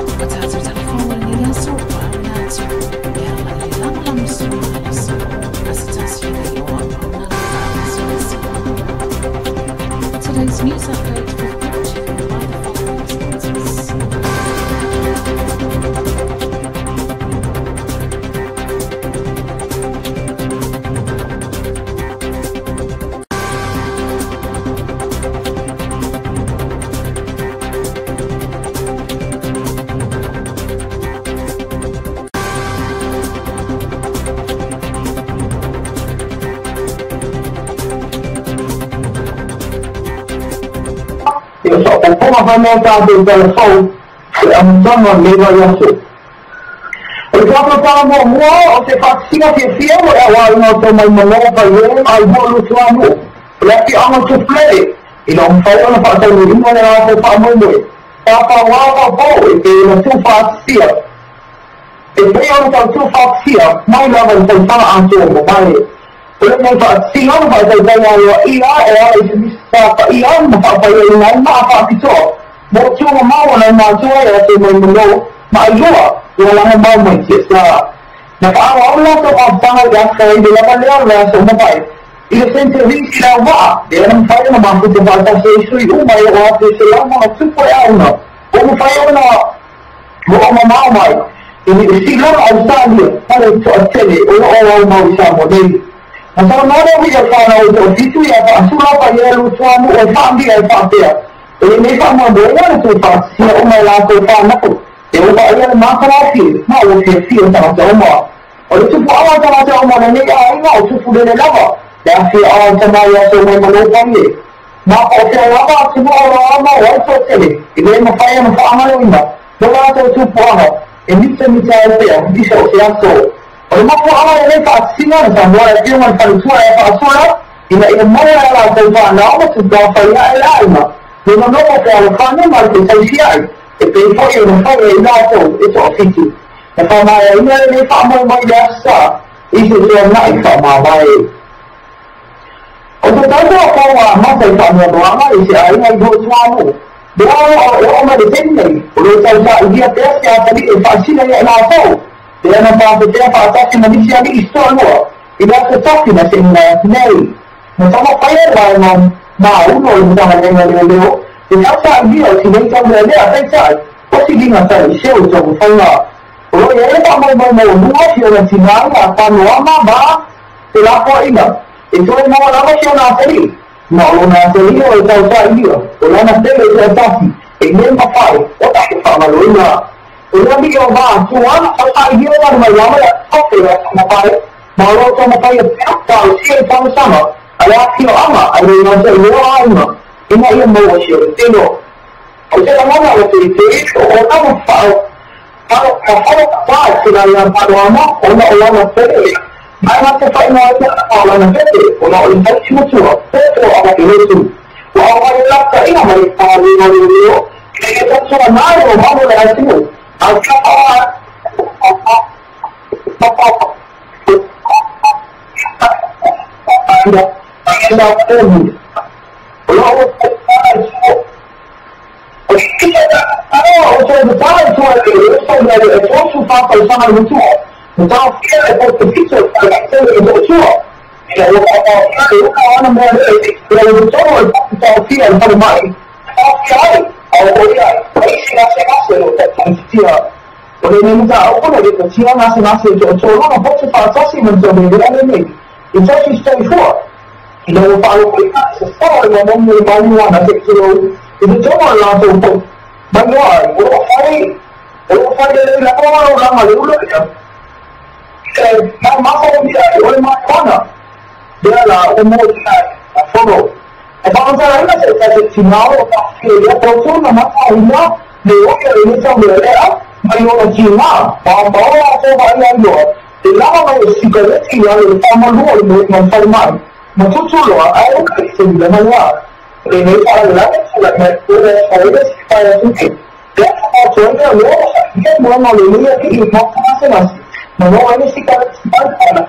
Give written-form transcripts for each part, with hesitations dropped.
O tātou talafou o lenei aso ua auina atu e ala i le lagolagosua malosi a se tasi e le o auauna le faagasegase. Today's news update was brought to you by the following sponsors. E o faaopoopoga faamea tatou talafou i le amataga o lenei vaiaso. O le faamatalaga muamua o se faatasiga fiafia mo le auaiga o Taumaimanō Paie ma Aihua Luatuanuu o le afioaga o Tufulele ina ua mafai ona faataunuuina le latou faamoemoe pāpāwā paopao e pei ona tuufaatasia e pei ona tautuufaatasia mai lava i le tausaga atoa ua mavae. O lenei faatasiga na faatautaia aloaia e ala i se misa sa paia ma faapaiaina ai maa faapitoa mo tūmamao o nai matua ia Taumaimanō ma Aihua ua lagamau mai tiasa. Na faaauau le latou amataga i le aso i le lava lea o le aso ua mavae i le Centerisi le auvaa lea na mafai ona mafuta faatasi ai sui uma e oo atu i 100+ e aoga ua mafai ona hoomamao mai i Niu Sila ma Ausetalia ma le toatele o lo o aumau i Samoa nei. Na saunoa le alii o whanau e toafitu ia Faasula Paia Lutuanuu e faambia e faapea, O lenei faamoemoega le tuufaatasia uma e latou whanau e ua vaaia le matalafie ma ua fiafia tagata uma. O le tupuaga o tagata uma o lenei aiga o Tufulele lava le afioaga o tama ia Taumaimalo Paie. Ma o fea lava atunuu o lo o mau ai toatele e le mafai ona faagaloina lo latou tupuaga e mitamita ai pea i so o se aso. O le mafuaaga o lenei faatasiga na saunoa le afioga i le faletua ia Faasula ina ia maua e a latou fanau ma tupua fai ae le aiga le nonofo fealofani ma le fesaisiai e pei foi ona fai e i latou e toafitu. Na faamaeaina lenei faamoemoe i le Aso Sa i se tuanai faamavae. O se tatou apo ua amata i faanoanoaga i se aiga i Luatuanuu, lea o lo o oo mai le taimi nei, o lo o tausailia pea se atalii e faasina ia i latou, lea na fafetea faatasi ma nisi alii se toalua i le aso tasi na seʻina atu nei. Na taumafai ai le vaega mauno o le Matagaluega o Leoleo le tausailia o tinei taulealea, peitai, o siliga tali seu i taumafaiga. O lo o i ai le faamoemoe maualuga si ona tinā ia Tanoama ma Pelafoaiga e toe maua lava si ona atalii, ma o lona atalii o le tausailia o lana pele toatasi e le mafai ona e faamaloina. O le alii o Vaatua tausailia lana mai lava le afe o taumafai ma o lo o taumafai pea talosia i talosaga a le afioaga a le gata i lea aiga ina ia maua si ona tino. O se lagona o te o ona ma faa tila ia Tanoama ona o lana pele. Mai ngā te whainga o lana pele ona o le taisi matua Petro a ke lotu. Ua au ai laka ina mai whāringa reo ina ia tatua nā o mamo le atunuu. A ka Ina ua faalogoina se sao i mamamu e maualuga se i totonu o le latou foi manoa ai o lo o fai o lo o fai lelei lava lau laga le ula ia e mafaumia ai o le mafuaaga lea la ua molia ai a fono e faamatalaina se tasi tinā o lo o faafia i lea tautua na matauina le oe o lenei taulealea mai ona tinā ma o latou vaai ai loa e lava mai o sikareti i lalo o le faamalua o le moega o le falemai ma tutuloa ae uka i se ula mai lā. O lenei faalavelave tulai mai o le aso se fai atu nei. Lea faatoina loa o saia moega o lenei alii i maota masemase ma maua ai le sikareti mai fana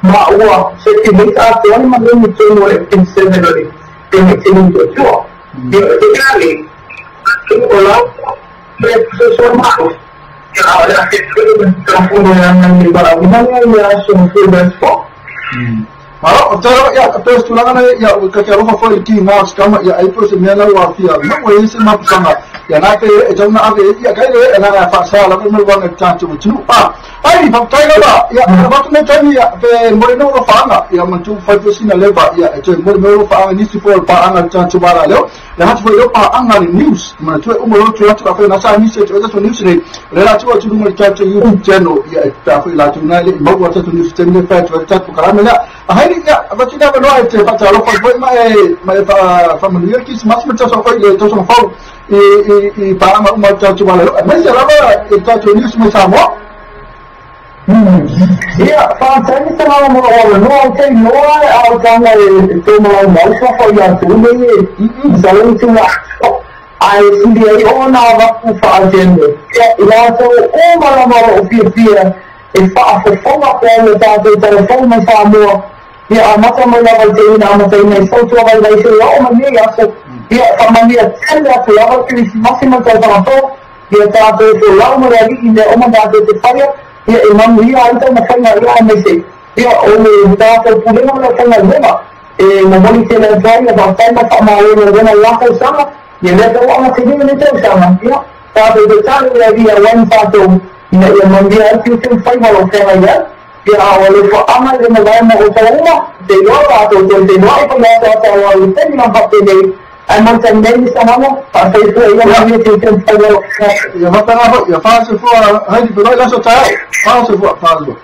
Ma ua setimita atoa ni manu i tonu o le penisione o le penisione tua. Ia e kali o lau le malo. Ia o le ake telefono e ana ni valaauina lea i le aso 3 verse 4. Malo, o tau ia pe tulaga na ia ka te alofa foi ki ngā skama ia ai po se mea la ua fia no e se mapusanga ia na pe e tau na ave ia kai le na fa sa la me wanga tātou tu a ai fa tai la ia va tu me tani ia pe mo no ro fa ia man tu fa tu sina leva ia e te mo mo ro fa ni si fo pa anga tātou wala leo le hatu foi pa anga ni news man tu e umo ro tu atu fa na sa ni se tu e news ne le la tu tu mo tātou YouTube channel ia e ta foi la tu na le mo wa tātou news channel fa tu tātou karame la a hai ia va tu na no e te fa ta lo fa foi ma e ma e fa fa mo ki smas ma tātou foi le tātou fa i pa anga uma tātou wala leo mai se lava e tātou news mo Samoa. Ia, whātaini te ngā mo o no au te noa e au tanga e tō mau mau fa ia tū nei e sa le tu ngā ai sili ai o nā waku whaatene. Ia, i lātou o mala o fia fia e whaafofonga pea le tātou telefone mai Samoa. Ia, a mata mai lava i te ina, a mata ina i sautua vai vai se o mai nei aso. Ia, whamania tele atu lava kirisimasi ma tau tau. Ia tātou e lau ma le alii mea o ma tātou te whaia. Ia e manuia ai tau na whainga ia a mese. Ia o le tātou pulega ma le whainga lema. E momoli tele atu ai, ia whaatai ma whaamāo le wena lātou sanga. Ia lea tau anga te le tau sanga. Ia, tātou te tātou le ia wan tātou. Ina ia manuia ai tiu tiu whainga o whainga ia. Ia a o le whaanga le malae mo o tau uma. Te loa tātou te te noa i pa ia tātou au i te mina whapte nei. Ai man te nei sa mamo, pa sei fua ia manuia tiu tiu whainga o whainga. Ia matanga ia fa se fua hai di pe la so tai fa se fua fa se.